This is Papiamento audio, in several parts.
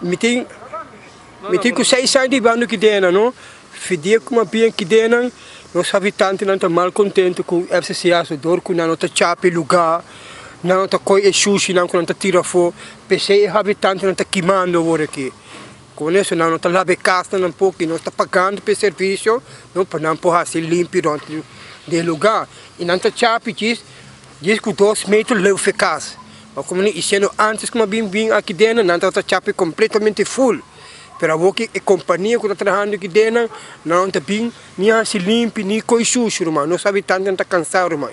Mi tin ku 6 aña di bando kidena, no? Fidia ku bien kidena, nos habitantenan ta mal kontentu ku FCCA, so dor ku nan no ta chapi lugá, nan no ta koi e shushi nan ku nan ta tira afó, p'esei e habitantenan ta kimando awor aki. Ku esei nan no ta laba e kas nan poko, nos ta pagando pa e servisio, no, pa nan por hasi limpi rònt di e lugá. I nan ta chapi djis ku 2 meter leu for kas. Ma komo i siendo antes ku bin aki den, nan ta chapi kompletamente full. Pero awor ku e kompania ku ta trahando aki den, nan ta bin ni hasi limpi, ni koi shushi, ruman. Nos habitantenan ta kansá, ruman.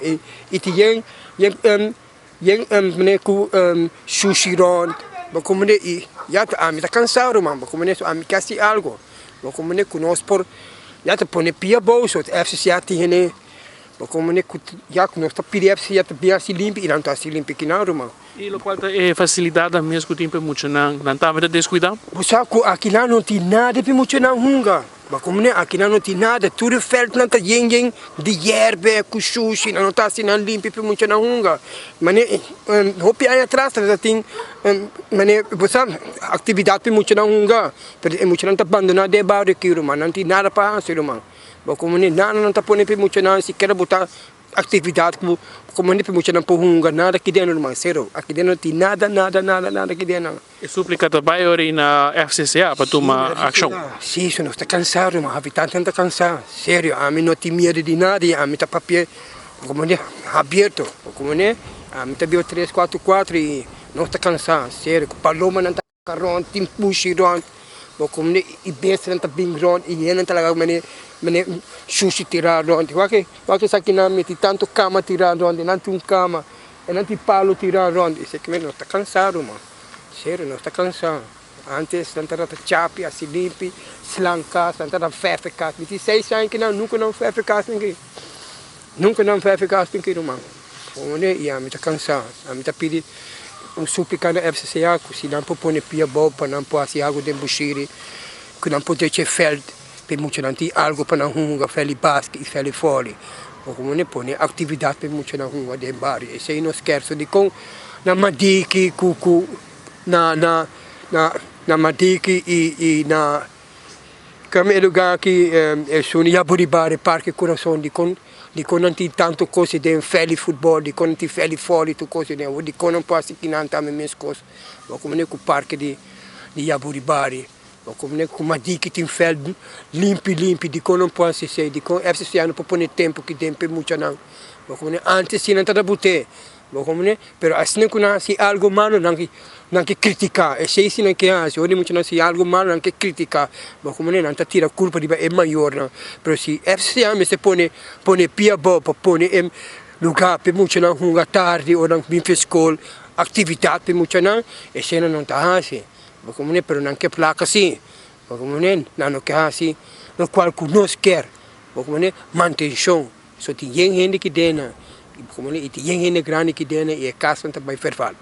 I tin yen mane ku shushi rònt. Ma komo i ya ami ta kansá, ruman. Ma komo ami ke hasi algu. Ma komo ku nos por ya ta pone pia abou, so FCCA tin ma komo ku ya ku nos ta pidi FCCA ta bin hasi limpi i nan ta hasi limpi akinan, ruman. I lokual ta e fasilidat mes ku tin pa muchanan, nan tambe ta deskuidá? Bo sa ku akinan no tin nada pa muchanan hunga. Ma komo akinan no tin nada, tur e vèltnan ta yen yen di yerba ku shushi, nan no ta asina limpi pa muchanan hunga. Mane hopi aña atras tabata tin mane bo sa aktividat pa muchanan hunga, pero e muchanan ta abandoná den e bario aki, ruman, nan tin nada pa hasi, ruman. Ma komo nada nan ta pone pa muchanan sikiera bo ta aktividat ku komo pa muchanan por hunga, nada aki den, ruman, sero. Aki den no tin nada, nada, nada, nada aki den. E súplika ta bai ora na FCCA pa tuma akshon. Sí, so nos ta kansá, ruman, habitantenan ta kansá. Serio, ami no tin miedu di nada, ami ta papia komo abierto. Komo ami ta biba 344 i nos ta kansá, serio. Ku palomanan ta rònt, tin pushi rònt. Ma komo i bestianan ta bin rònt i hendenan ta laga mane shushi tirá rònt. Wak esakinan meti tantu kama tirá rònt, e nan tin un kama, e nan tin palu tirá rònt. Esaki nos ta kansá, ruman. Serio, nos ta kansá. Antes nan tabata chapi, hasi limpi, slan kas, nan tabata verf e kas. Mi tin 6 aña ku nan nunka nan verf e kas aki. Nunka nan verf e kas aki, ruman. I ami ta kansá. Ami ta pidi un súplika na FCCA ku si nan por pone pia abou pa nan por hasi algu den Bushiri, ku nan por drecha e vèlt pa e muchanan tin algu pa nan hunga, vèlt di basket i vèlt di vòli. O komo pone aktividat pa e muchanan hunga den bario. Esei nos kier. So dikon na Madiki ku na Madiki i na kama e lugá aki esun Yaburibari, Parke Kurason, dikon nan tin tantu kos den vèlt di futbòl, dikon nan tin vèlt di vòli, tur kos den. Dikon nan por hasi kinan tambe mes kos. Ma komo ku parke di Yaburibari, ma komo ku Madiki tin vèlt limpi limpi, dikon nan por hasi esei? Dikon FCCA no por pone tempu aki den pa e muchanan? Ma komo antes si nan tabata bot'é, ma komo pero asina ku nan hasi algu malu nan ke kritiká. Esei si nan ke hasi, ora di muchanan hasi algu malu nan ke kritiká. Ma komo nan ta tira kulpa riba e mayornan. Pero si FCCA mester pone pia abou pa pone e lugá pa e muchanan hunga tardi ora nan bin for skol, aktividat pa e muchanan, esei nan no ta hasi. Ma komo pero nan ke plaka si. Ma komo nan no ke hasi lokual ku nos kier. Ma komo mantenshon. So tin yen hende aki den, i tin yen hende grandi aki den i e kasnan ta bai verval.